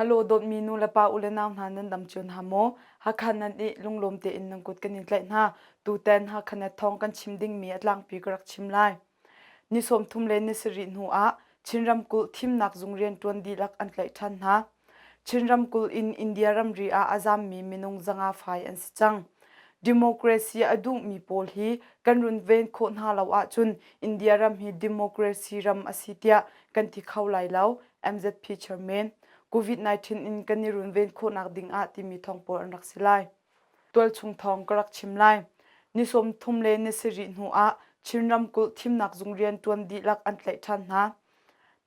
Hello dawtmi nu le pa u le nau hna nan dam cio hna maw? Hakha nan i lunglawm tein nan kut kan in tlaih hna. Tutan Hakha net thawng kan chim dingmi a tlangpi ka rak chim lai. Ni 30 le ni sarih hnu ah Chin ramkulh thimnak zung rianṭuan dihlak an tlaih ṭhan hna. Chin ramkulh in India ramri ah a zammi minung 500 fai an si cang. Democracy a duhmi pawl hi kan runven khawh hna lo ahcun India ram hi democracy ram a si tiah kan ti kho lai lo, MZP chairman. COVID-19 in kan i runven khawhnak ding ah timi thawng pawl an rak si lai. Tualchung thawng ka rak chim lai. Ni 30 le ni sarih hnu ah Chin ramkulh thimnak zung rianṭuan dihlak an tlaih ṭhan hna.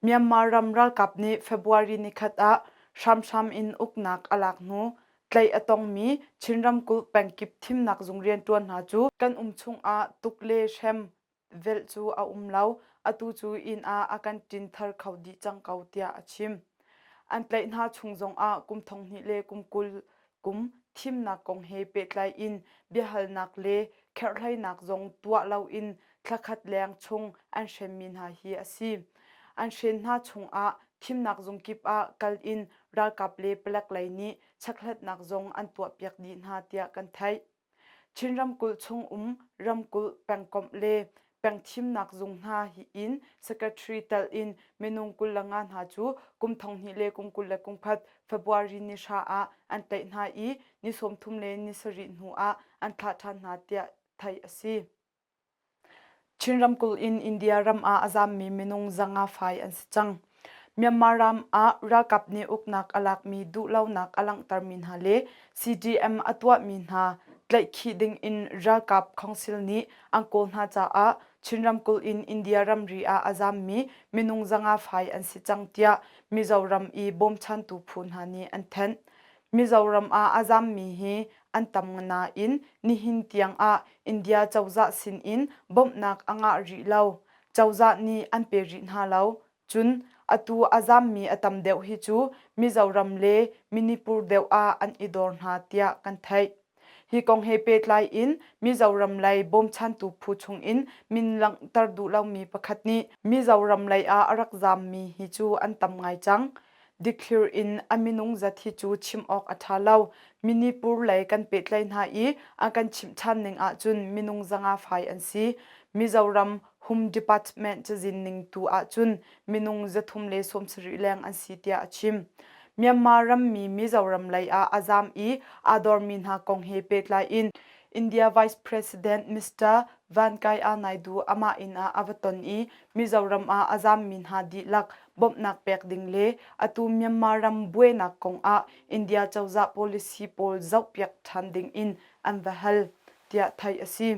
Myanmar ram ralkap nih February nikhat ah hramhram in uknak a lak hnu tlaih a tongmi Chin ramkulh pengkip thimnak zung rianṭuan hna cu kan um chungah tuk le hrem velh cu a um lo, atu cu inn ah a kan ṭin thar kho dih cang ko tiah a chim. An tlaih hna chung zongah kum 20 le kum 20 kum thimnak kong he pehtlai in biahalnak le kherhhlainak zong tuah loin thlakhat leng chung an hremmi hna hi a si. An hren hna chungah thimnak zung kip ah kal in ralkap le palek lei nih chekhlatnak zong an tuahpiak dih hna tiah kan theih. Chin ramkulh chung um ramkulh, pengkomh le pengthimnak zung hna in secretary telh in minung 25 hna cu kum 2000 le kum 21 February ni hra ah an tlaih hna i ni 30 le ni sarih hnu ah an thlah ṭhan hna tiah theih a si. Chin ramkulh in India ram ah a zammi minung 500 fai an si cang. Myanmar ram ah ralkap nih uknak a lakmi duhlonak a langhtermi hna le CDM a tuahmi hna tlaihkhih ding in ralkap council nih an kawl hna caah Chin ramkulh in India ramri ah a zammi minung 500 fai an si cang tiah Mizoram i bawmchantu phu hna nih an thanh. Mizoram ah a zammi hi an tam nain nihin tiang ah India cozah sin in bawmhnak a ngah rih lo. Cozah nih an pe rih hna lo. Cun atu a zammi a tam deuh hi cu Mizoram le Manipur deuh ah an i dor hna tiah kan theih. Hi kong he pehtlai in Mizoram lei bawmchantu phu chung in min langhter duh lomi pakhat nih Mizoram lei ah a rak zammi hi cu an tam ngai cang. Dikthlir in a minung zat hi cu chim awk a ṭha lo. Manipur lei kan pehtlaih hna i a kan chimh ṭhan ning ahcun minung 500 fai an si. Mizoram Home Department cazin ning tu ahcun minung 370 leng an si tiah a chim. Myanmar rammi Mizoram lei ah a zaam i aa dormi hna kong he pehtlai in India Vice President Mr. Venkaiah Naidu amah inn ah a va ton i Mizoram ah a zammi hna dihlak bawmhnak pek ding le atu Myanmar ram buainak kong ah India cozah policy pawl zohpiak ṭhan ding in an va hal tiah theih a si.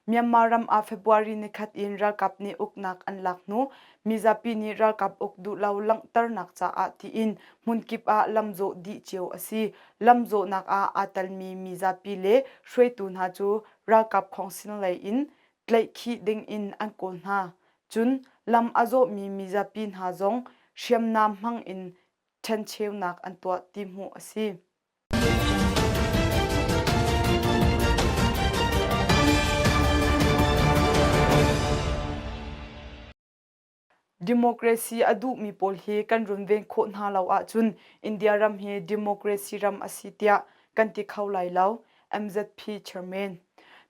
Myanmar ram ah February nikhat in ralkap nih uknak an lak hnu mizapi nih ralkap uk duh lo langhternak caah tiin hmunkip ah lamzawh dih cio a si. Lamzawhnak ah aa telmi mizapi le hruaitu hna cu ralkap khawngsin lei in tlaihkhih dingin an kawl hna. Cun lam a zawhmi mizapi hna zong hriamnam hmang in ṭhencheunak an tuah ti hmuh a si. Democracy a duhmi pawl hi kan runven khawh hna lo ahcun India ram hi democracy ram a si tiah kan ti kho lai lo. MZP Chairman.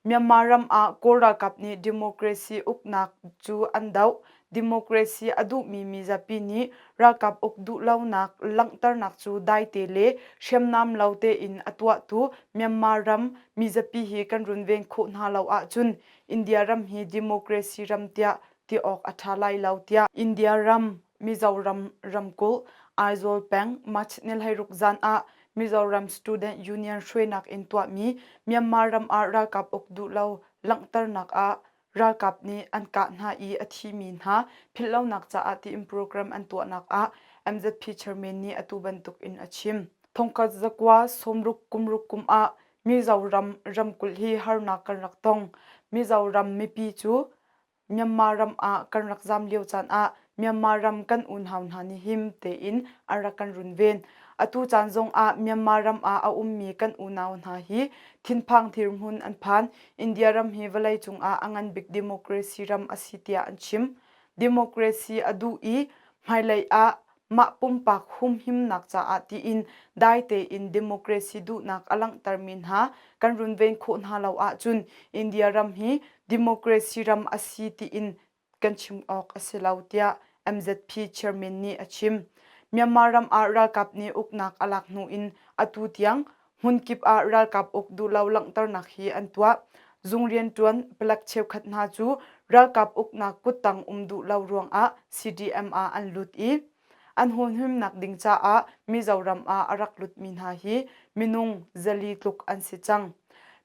Myanmar ram ah Kawl ralkap nih democracy uknak cu an doh. Democracy a duhmi mizapi nih ralkap uk duhlonak langhternak cu daite le hriamnam lo tein a tuahtu Myanmar ram mizapi hi kan runven khawh hna lo ahcun India ram hi democracy ram tiah ti awk a ṭha lai lo tiah India ram Mizoram ramkulh Aizawl peng March ni 16 zan ah Mizoram Student Union hruainak in tuahmi Myanmar ram ah ralkap uk duh lo langhternak ah ralkap nih an kah hna i a thimi hna philhlonak caah tiin program an tuahnak ah MZP chairman nih atu bantuk in a chim. Thongkhat zakua sawmruk kumruk kum ah Mizoram ramkulh hi harnak kan rak tong. Mizoram mipi cu Myanmar ram ah kan rak zaam lio caan ah Myanmar ram kan unau hna nih him tein an rak kan runven. Atu caan zong ah Myanmar ram ah a ummi kan unau hna hi thinphang dirhmun an phan. India ram hi vawleicung ah a ngan bik democracy ram a si tiah an chim. Democracy a duh i hmailei ah mah pumpak humhimnak caah tiin dai tein democracy duhnak a langhtermi hna kan runven khawh hna lo ahcun India ram hi democracy ram a si tiin kan chim awk a si lo tiah MZP chairman nih a chim. Myanmar ram ah ralkap nih uknak a lak hnu in atu tiang hmunkip ah ralkap uk duhlo langhternak hi an tuah. Zung rianṭuan palek cheukhat hna cu ralkap uknak kuttang um duh lo ruangah CDM ah an lut i an humhimnak ding caah Mizoram ah a rak lutmi hna hi minung 400 tluk an si cang.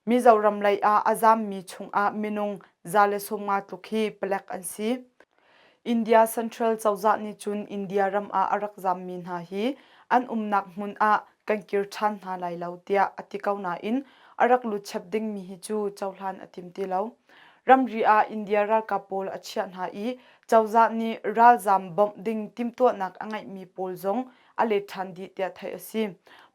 Mizoram lei ah a zammi chungah minung 150 tluk hi palek an si. India Central cozah nih cun India ram ah a rak zammi hna hi an umnak hmun ah kan kir ṭhan hna lai lo tiah a ti ko nain a rak lut chap dingmi hi cu cohlan a tim ti lo. Ramri ah India ralkap pawl a chiah hna i cozah nih ralzam bawmh ding timhtuahnak a ngeihmi pawl zong a let ṭhan dih tiah theih a si.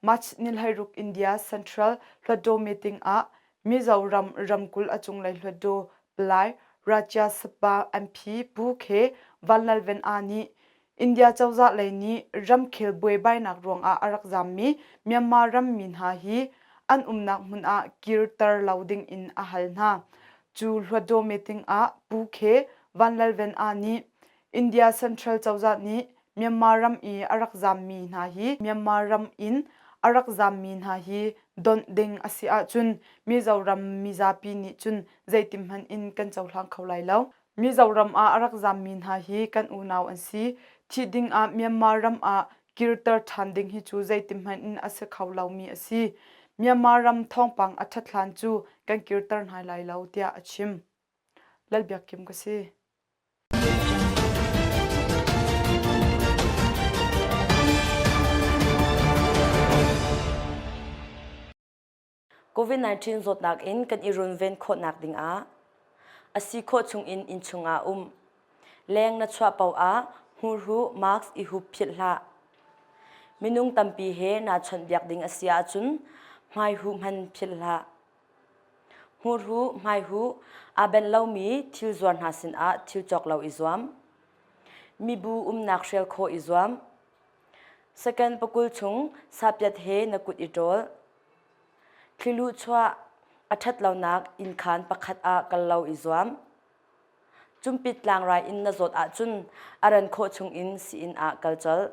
March ni 16 India Central Hluttaw meeting ah Mizoram ramkulh a cunglei Hluttaw Palai Rajya Sabha MP Pu K. Vanlalven A nih India cozah lei nih ramkhel buaibainak ruangah a rak zammi Myanmar rammi hna hi an umnak hmun ah kirter lo dingin a hal hna. Cu Hluttaw meeting ah Pu K. Vanlalven A nih India Central cozah nih Myanmar ram i a rak zammi hna hi Myanmar ram in a rak zammi hna hi donh ding a si ahcun Mizoram mizapi nih cun zeitihmanh in kan cohlang kho lai lo. Mizoram ah a rak zammi hna hi kan unau an si. Thih ding ah Myanmar ram ah kirter ṭhan ding hi cu zeitihmanh in a si kho lomi a si. Myanmar ram thawngpang a ṭhat hlan cu kan kirter hna lai lo tiah a chim. Lalbiakkim ka si. COVID-19 zawtnak in kan i runven khawhnak dingah a si khawh chungin innchung ah um. Leng na chuah paoh ah hmurhuh mask i hup philh hlah. Minung tampi he naa chawnhbiak ding a si ahcun hmaihuh hman philh hlah. Hmurhuh, hmaihuh aa benh lomi thil zuar hna sinah thil cawk lo i zuam. Mibu umnak hrial khawh i zuam. Second pakul chung sapiat he na kut i ṭawl. Thliluh chuah a ṭhat lonak innkhaan pakhat ah kal lo i zuam. Cumpit tlangrai in na zawt ahcun a ran khawh chungin sii-inn ah kal colh.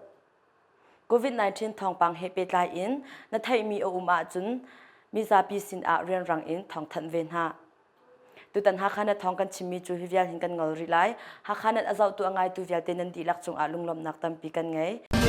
COVID-19 thawngpang he pehtlai in na theihmi a um ahcun mizapi sinah rianrang in thawngthanh ve hna. Tutan Hakha na thawng kan chimmi cu hi vial hin kan ngol rih lai. Hakha nan a zohtu a ngaitu vialte nan dihlak cungah lunglawmhnak tampi kan ngei.